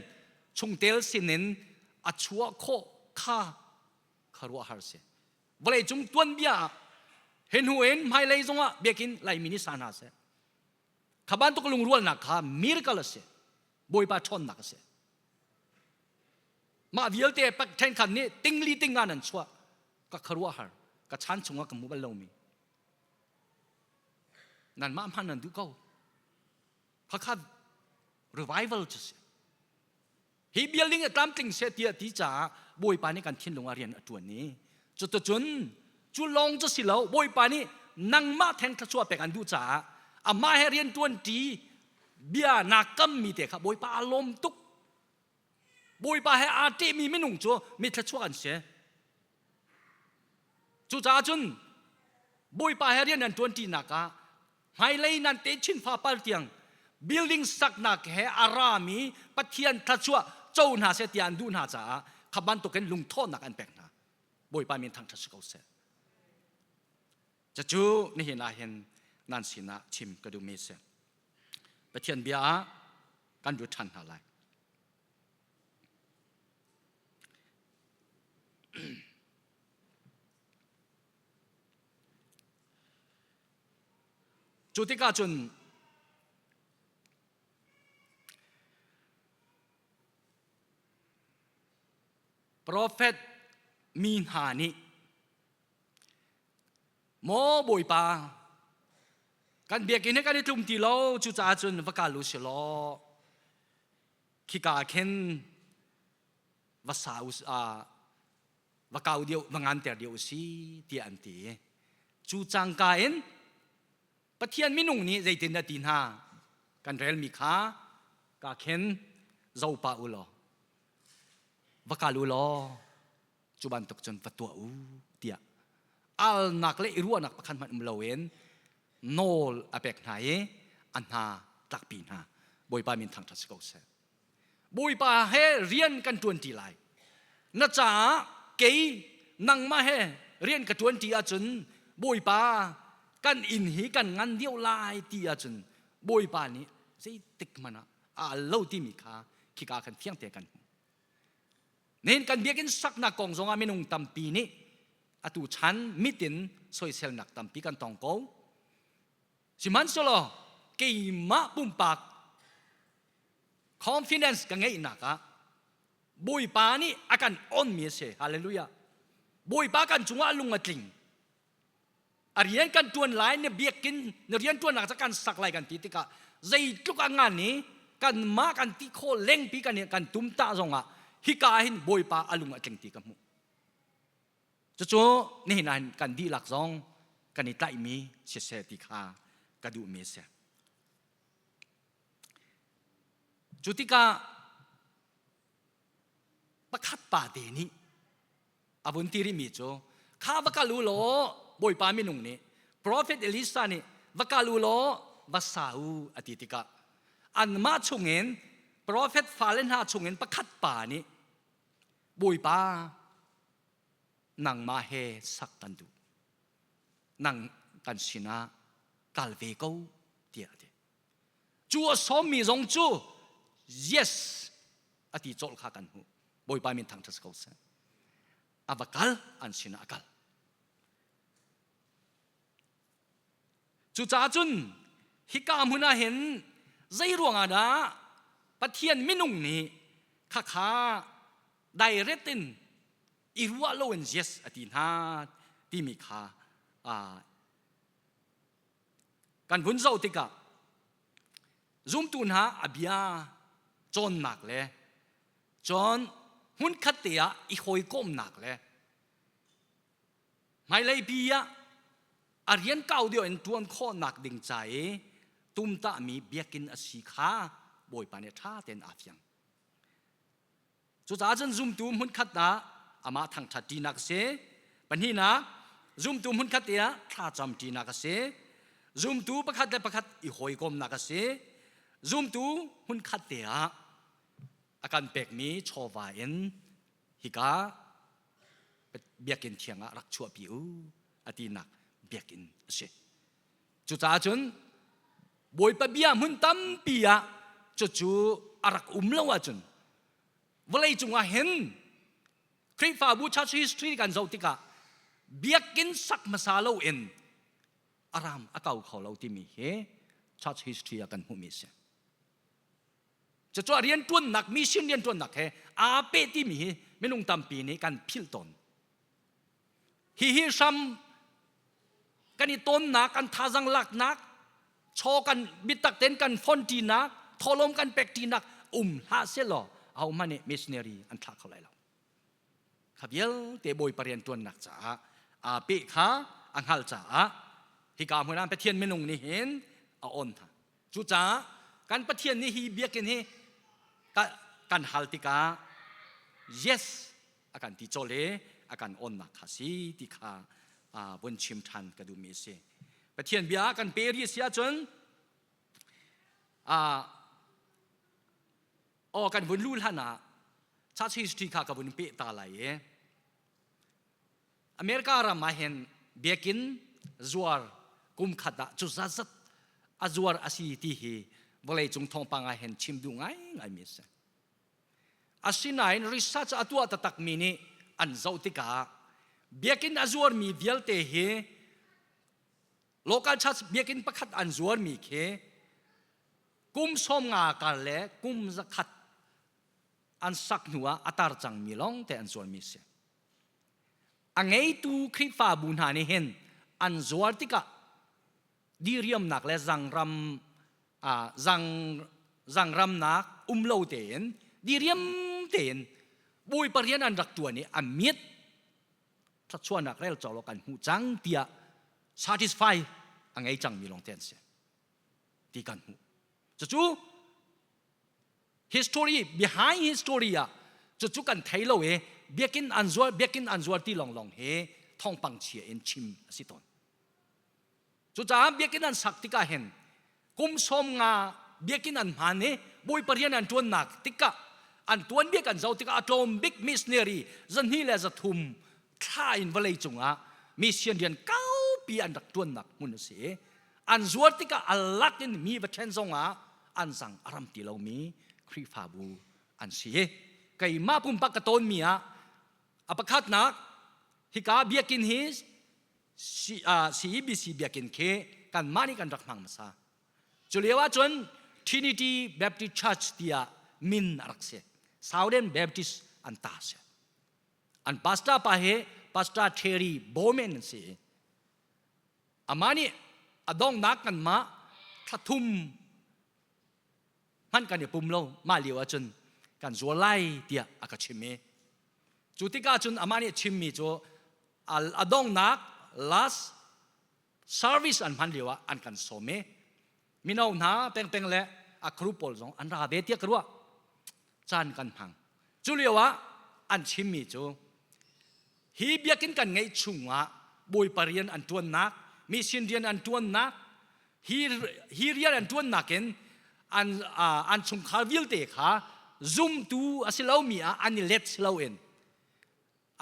chungtel sinin a chuah khawh kha kharuah har si vawleicung tuanbia ah he hnu in hmailei zongah biakinn laimi nih sa hna seh kha bantuk lungrualnak kha miracle a si Bawipa ṭhawnnak a si. Mah vialte ṭhenkhat nih tingli tinga nan chuah ka khuaruahhar ka chan chungah ka hmu bal lomi. Nanmah hman nan duh ko. Khakha revival cu si. Hi building a tlamtling seh tiah ti caah Bawipa nih kan thinlung ah rian a ṭuan i cuticun cu lawng cu si lo Bawipa nih nangmah theng thluachuah pek an duh caah amah he rian ṭuan ṭi bia naa kammi te kha Bawipa aa lawm tuk. Bawipa he aa ṭehmi minung cu mi thluachuak an si. Cucaah cun. Bawipa he rian nan ṭuanṭinak ah hmailei nan techin fapar tiang building saknak he a rami Pathian thluachuah co hna seh tiah an duh hna caah kha bantukin lungthawhnak an pek hna. Bawipa min thangṭhat si ko seh. Cucu nihin ah hin nan sinah chim ka duhmi a si. Pathian bia ah kan lut ṭhan hna lai. Cu tikah cun profet mi hna nih Maw Bawipa kan biakinn hi kan i tlum ti lo cucaah cun va kal u si law khika khin va sa u va kau deuh va nganter deuh u si tiah an ti. Cu cangka in Pathian minung nih zeitin a ti hna kan relmi kha ka khin zopa u law va kal u law cu bantuk cun va tuah u tiah alnak le i ruahnak pakhat hmanh um loin nawl a pek hna i a hna tlakpi hna Bawipa min thangṭhat si ko seh Bawipa he rian kan ṭuanṭi lai na caah kei nangmah he rian ka ṭuanṭi ahcun Bawipa kan inn hi kan ngan deuh lai ti ahcun Bawipa nih zeitik hmanh ah a al lo timi kha khika khan fiang te kan hmuh Nihin kan biakinn saknak kong zongah minung tampi nih atu chan mitin soiselnak tampi kan tong ko. Sihmanhsehlaw keimah pumpak confidence ka ngeihnak ah Bawipa nih a kan onmi a si. Hallelujah. Bawipa kan cungah lung a tling. A rian kan ṭuan lai na biakinn na rian ṭuannak ca kan sak lai kan ti tikah zeitluk a ngan i kanmah kan ti khawh lengpi kan kan tum ta zongah hika ah hin Bawipa a lung a tling ti ka hmuh. Cucu nihin ah hin kan dihlak zong kan i tlaihmi siseh ti kha ka duhmi a si. Cu tikah pakhat pa te nih a vun ti rihmi cu kha va kal u law Bawipa minung nih Prophet Elisa nih va kal u law va sa u a ti tikah anmah chungin prophet fale hna chungin pakhat pa nih Bawipa nangmah he sak kan duh nang kan sinah kal ve ko tiah a ti cu a sawmmi zong cu yes a ti colh kha kan hmuh Bawipa min thangṭhat si ko seh a va kal an sinah a kal cucaah cun hika hmun ah hin zei ruangah dah Pathian minung nih khakha direct in i ruah loin yes a ti hna timi kha kan vun zoh tikah zumtu hna a bia cawnnak le cun hmunkhat te ah i hawikomnak le hmailei pi ah a rian kau deuh in ṭuan khawhnak ding ca i tumtahmi biakinn a si kha Bawipa nih ṭha tein aa fiang. Cucaah cun zumtu hmunkhat ah amah thangṭhat ṭinak a si. Pahnihnak, zumtu hmunkhat te ah thlacam ṭinak a si. Zumtu pakhat le pakhat i hawikomnak a si. Zumtu hmunkhat te ah a kan pekmi chawva in hika biakinn thiang ah rak chuahpi u a tinak biakinn a si. Cucaah cun Bawipa bia hmun tampi ah cucu a rak um lo ahcun vawlei cungah hin Khrihfabu church history kan zoh tikah biakinn sak hmasa loin a ram a kau kho lo timi hi church history ah kan hmuhmi a si. Cucu a rianṭuannak mission rianṭuannak he aa peh timi hi minung tampi nih kan philh tawn. Hihi hram kan i tawnnak, kan thazang laknak, chaw kan bitak tein kan fonṭinak, thawhlawm kan pekṭinak um hlah sehlaw ahohmanh nih missionary an thlah kho lai lo. Kha vialte Bawipa rianṭuannak caah aa peh kha a hngalh caah hika hmun ah Pathian minung nih hin a on hna. Cucaah kan Pathian nih hi biakinn hi kan hal tikah yes a kan ti colh i a kan onnak kha si ti kha. vun chim ṭhan ka duhmi a si. Pathian bia kan pe rih a si ahcun aw kan vun luh hlan ah church history kha ka vun peh ta lai i America ram ah hin biakinn zuar kum khat ah cu zat a zuar a si ti hi vawlei cung thawngpang ah hin chim duh ngaingai mi a si. Asinain research a tuah taktakmi nih an zoh tikah biakinn a zuarmi vialte hi local church biakinn pakhat an zuarmi khi kum 50 kar le kum 100 an sak hnu ah a tar cangmi lawng te an zuarmi si. A ngeitu Khrihfabu hna nih hin an zuar tikah diriamnak le zangram zang zangramnak um lo tein diriam tein Bawipa rian an rak ṭuan i a mit thluachuahnak rel cawk lo kan hmuh cang tiah satisfy a ngei cangmi lawng te an si ti kan hmuh. Cucu history behind history ah cucu kan thei lo i biakinn an zuar biakinn an zuar ti lawnglawng hi thawngpang chia in chim a si tawn. Cucaah biakinn an sak tikah hin kum 50 biakinn an hman i Bawipa rian an ṭuannak tikah an tuanbia kan zoh tikah a tlawm bik missionary 203 thla in vawlei cungah mission rian kaupi an rak ṭuannak hmun a si i an zuar tikah a lak in mi va ṭhen zongah an zang a ram ti lomi Khrihfabu an si. Keimah pumpak ka tawnmi ah a pakhatnak hika biakinn hi CEBC biakinn khi kanmah nih kan rak hmang hmasa. Cu lio ahcun Trinity Baptist Church tiah min a rak si. Southern Baptist an ta si. An pastor pa hi Pastor Terry Bowman an si. Amah nih a donghnak kanmah thlathum hmanh kan i pum lo mah lio ahcun kan zual lai tiah a ka chim i cu tikah cun amah nih chimmi cu a donghnak last service an hman lio ah an kan sawm i mino hna pengpeng le a group pawl zong an ra ve tiah ka ruah caan kan hmang cu lio ah an chimmi cu hi biakinn kan ngeih chungah bawipa rian an ṭuannak mission rian an ṭuannak hi hi rian an ṭuannak in an an chungkhar vialte kha zumtu a si lomi ah an i let si loin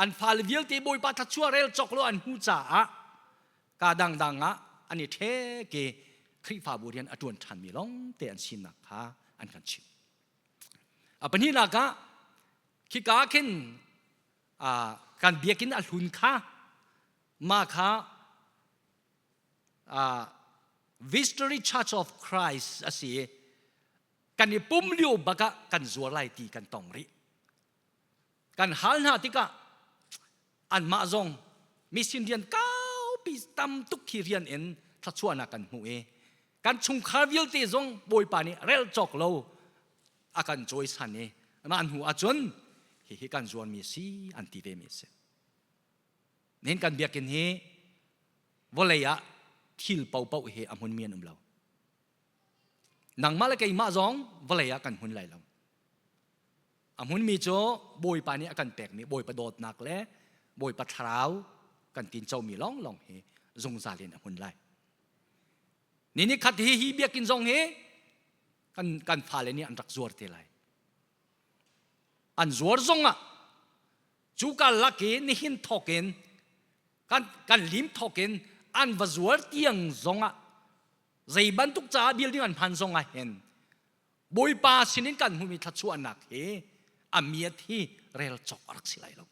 an fale vialte Bawipa thluachuah rel cawk lo an hmu caah ka dangdang ah an i ṭhek i Khrihfabu rian a ṭuan ṭhanmi lawng te an sinak kha an kan chimh. A pahnihnak ah khika khin kan biakinn a hlun kha mah kha Victory Church of Christ a si i kan i pum lio bak ah kan zuar lai ti kan tong rih. Kan hal hna tikah anmah zong mission rian kaupi tam tuk khi rian in thluachuahnak kan hmuh i kan chungkhar vialte zong Bawipa nih rel cawk lo a kan cawisan i mah hnu ahcun hihi kan zuarmi si an ti ve mi a si. Nihin kan biakinn hi vawlei ah thil paohpaoh hi a hmunmi an um lo. Nangmah le keimah zong vawlei ah kan hmun lai lo. A hmunmi cu Bawipa nih a kan pekmi Bawipa dawtnak le Bawipa thlarau kan tincomi lawnglawng hi zungzal in a hmun lai. Ni ni khat hi hi biakinn zong hi kan, kan fale nih an rak zuar te lai. An zuar zong ah cu ka lak i nihin thawk in kan, kan lim thawk in an va zuar tiang zong ah zei bantuk caah building an hman zong ah hin Bawipa sinin kan hmuhmi thluachuahnak hi a miat hi rel cawk a rak si lai lo.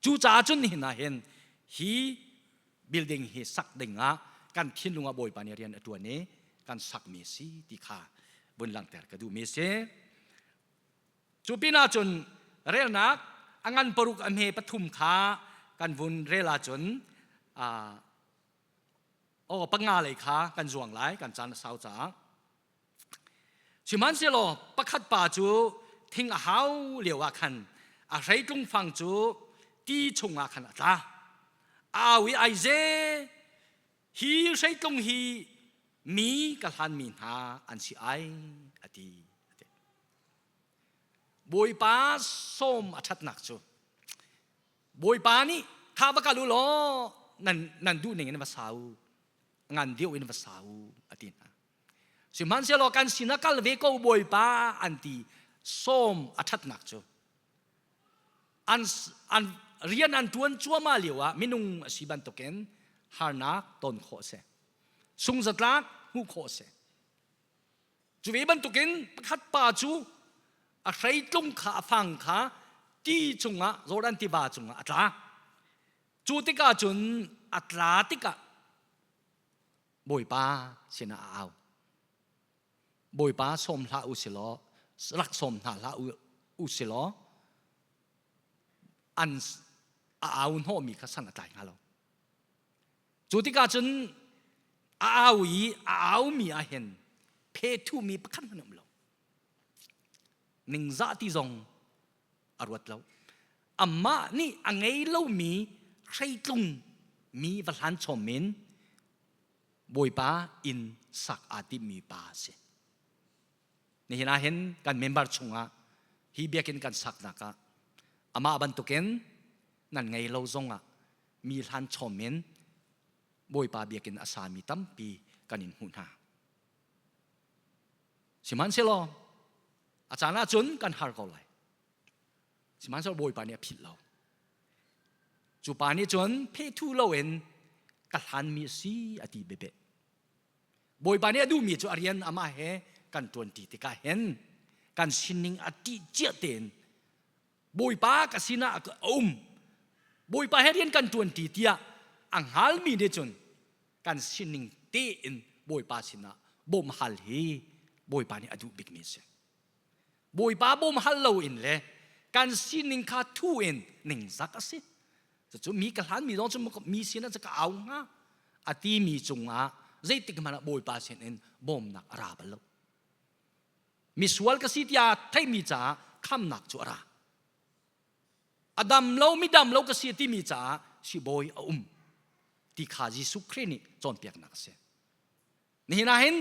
Cucaah cun nihin ah hin hi building hi sak ding ah kan thinlung ah Bawipa nih rian a ṭuan i kan sakmi si ti kha vun langhter ka duhmi si. Cu pinah cun relnak a ngan paruk a hme pathum kha kan vun rel ahcun aw panga lei kha kan zuang lai kan caan a sau caah. Sihmanhsehlaw pakhat pa cu thing a hau lio ah khan a hreitlung fang cu ti chungah khan a tla. A au i aize hi hreitlung hi mi ka hlanmi hna an si ai a ti. Bawipa sawm a ṭhatnak cu Bawipa nih kha va kal u law. Nan nan duh ning in va sa u. Ngan deuh in va sa u a ti hna. Sihmanhsehlaw kan sinah kal ve ko Bawipa an ti sawm a ṭhatnak cu an, an rian an ṭuan cuahmah lio ah minung a si bantukin harnak ton khawh a si. Sungzatlak hmuh khawh a si. Cu ve bantukin pakhat pa cu a hreitlung kha a fang kha ti cungah Jordan tiva cungah a tla. Cu tikah cun a tla tikah Bawipa sinah a au. Bawipa sawm hlah u silaw rak sawm hna hlah u silaw an a au hnawhmi kha san a tlai hnga lo. Cu tikah cun a au i a aumi ah hin phethuhmi pakhat hmanh a um lo. Ningzah ti zong a ruat lo. Amah nih a ngei lomi hreitlung mi va hlan chom in Bawipa inn sak aa timmi pa a si. Nihin ah hin kan member chungah hi biakinn kan saknak ah amah bantukin nan ngei lo zongah mi hlan chom in Bawipa biakinn a sami tampi kan in hmuh hna. Sihmanhsehlaw a caan ahcun kan har ko lai. Sihmanhsehlaw Bawipa nih a philh lo. Cu pa nih cun phethu loin ka hlanmi a si a ti bebe. Bawipa nih a duhmi cu a rian amah he kan ṭuanṭi tikah hin kan sining a ṭih cia tein Bawipa ka sinah a um Bawipa he rian kan ṭuanṭi tiah a hngalmi nih cun kan sining tein Bawipa sinah bawm hal hi Bawipa nih a duh bikmi a si. Bawipa bawm hal loin le kan sining kha thu in ningzak a si. Cucu mi ka hlanmi zong cu mi sinah cu ka au hnga a timi cungah zeitik hmanh ah Bawipa sin in bawmnak a ra bal lo. Misual ka si tiah theihmi caah khamnak cu a ra. A dam lo mi dam lo ka si timi caah sibawi a um ti kha Jesuh Khrih nih cawnpiaknak a si. Nihin ah hin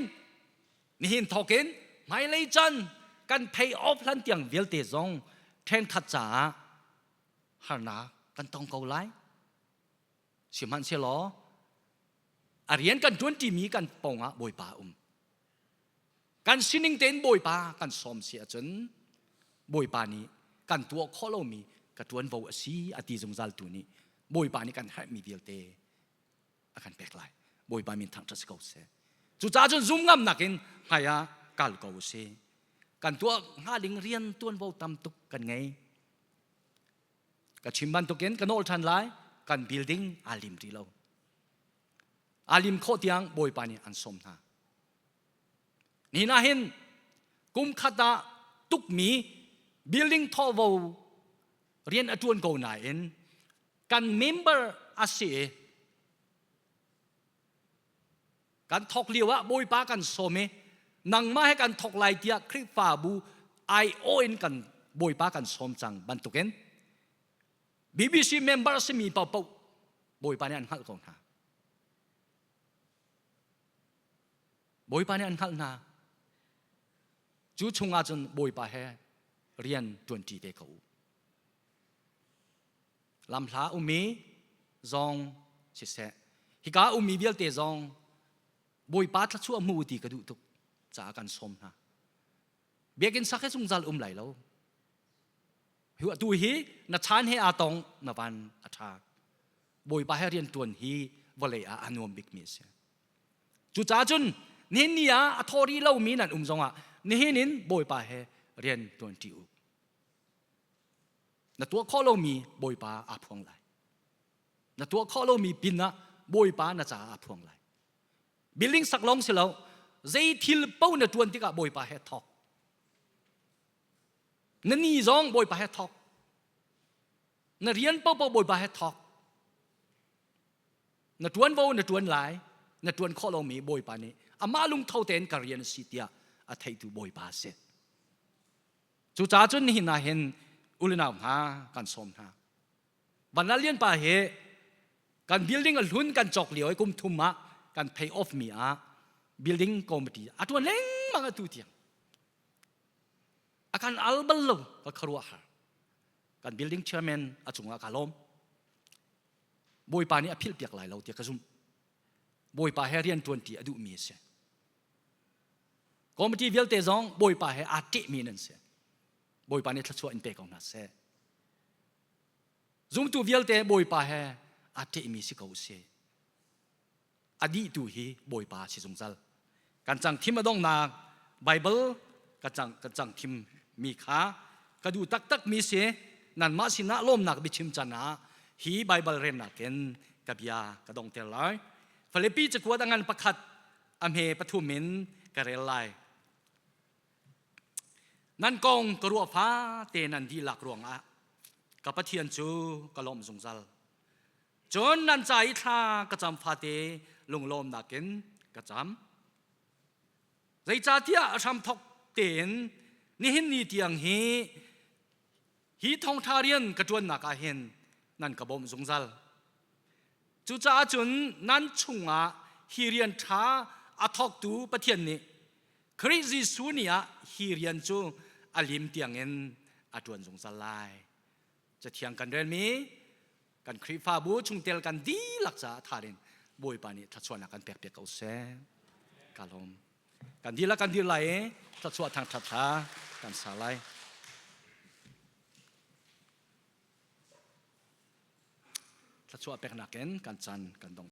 nihin thawkin hmailei caan kan pay off hlan tiang vialte zong ṭhenkhat caah harnak kan tong ko lai. Sihmanhsehlaw a rian kan ṭuanṭimi kan pawngah Bawipa a um. Kan sining tein Bawipa kan sawm si ahcun Bawipa nih kan tuah khawh lomi ka ṭuanvo a si a ti zungzal tu nih Bawipa nih kan herhmi vialte a kan pek lai. Bawipa min thangṭhat si ko seh. Cucaah cun zum ngamnak in hmai ah kal ko u sih. Kan tuah hnga ding rian tuanvo tam tuk kan ngei. Ka chim bantukin ka nawl ṭhan lai, kan building aa lim rih lo. Aa lim khawh tiang Bawipa nih an sawm hna. Nihin ah hin kum khat ah tukmi building thawhvo rian a ṭuan ko nain kan member a si i kan thawk lio ah Bawipa kan sawm i nangmah he kan thawk lai tiah Khrihfabu aiawh in kan Bawipa kan sawm cang bantukin BBC member a simi paohpaoh Bawipa nih an hngalh ko hna. Bawipa nih an hngalh hna. Cu chungah cun Bawipa he rian ṭuanṭi te ko u. Lamhla ummi zong siseh, hika ummi vialte zong Bawipa thluachuah hmu ti ka duh tuk caah kan sawm hna. Biakinn sak he zungzal um lai lo. Atu hi na chan he aa tong na van a ṭha. Bawipa he rian ṭuan hi vawlei ah a nuam bikmi a si. Cucaah cun nihin ni ah a thaw rih lomi nan um zongah nihin in Bawipa he rian ṭuanṭi u. Na tuah khawh lomi Bawipa aa phuang lai. Na tuah khawh lomi pin ah Bawipa na caah aa phuang lai. Building sak lawng si lo, zei thil paoh na ṭuan tikah Bawipa he thawk. Na ni zong Bawipa he thawk. Na rian paohpaoh Bawipa he thawk. Na ṭuanvo na ṭuan lai, na ṭuan khawh lomi Bawipa nih amah lungtho tein ka rian a si tiah a theitu Bawipa a si. Cucaah cun nihin ah hin ulenau hna kan sawm hna. Vanlal Lian pa hi kan building a hlun kan cawk lio i kum thum ah kan pay off mi ah building committee a ṭuan lengmang atu tiang. A kan al bal lo ka khuaruahhar. Kan building chairman a cungah ka lawm. Bawipa nih a philhpiak lai lo tiah ka zumh. Bawipa he rian ṭuanṭi a duhmi a si. Committee vialte zong Bawipa he aa ṭehmi nan si. Bawipa nih thluachuah in pe ko hna seh. Zumtu vialte Bawipa he aa ṭehmi si ko usih. A dihtu hi Bawipa si zungzal. Kan cang thim a donghnak Bible ka cang kan cang thim mi kha ka duh taktak mi si nanmah sinah lawmnak biachim can ah hi Bible rennak in ka bia ka dongter lai. Filipi cakuat a ngan pakhat a hme pathum in ka rel lai. Nan kong ka ruah fate nan dihlak ruangah ka Pathian cu ka lawmh zungzal. Cun nan ca i thla ka cam fate lunglawmnak in ka cam. Zeicahtiah a hramthawk tein nihin ni tiang hi hi thawngṭha rian ka ṭuannak ah hin nan ka bawmh zungzal. Cucaah cun nan chungah hi rian ṭha a thawktu Pathian nih Khrih Jesuh ni ah hi rian cu a lim tiangin a ṭuan zungzal lai. Cathiang kan relmi kan Khrihfabu chungtel kan dihlak caah thar in Bawipa nih thluachuahnak kan pekpiak ko seh. Ka lawm. Kan dihlak kan dir lai i thluachuah thangṭhat hla kan sa lai. Thluachuah peknak in kan chan kan dong.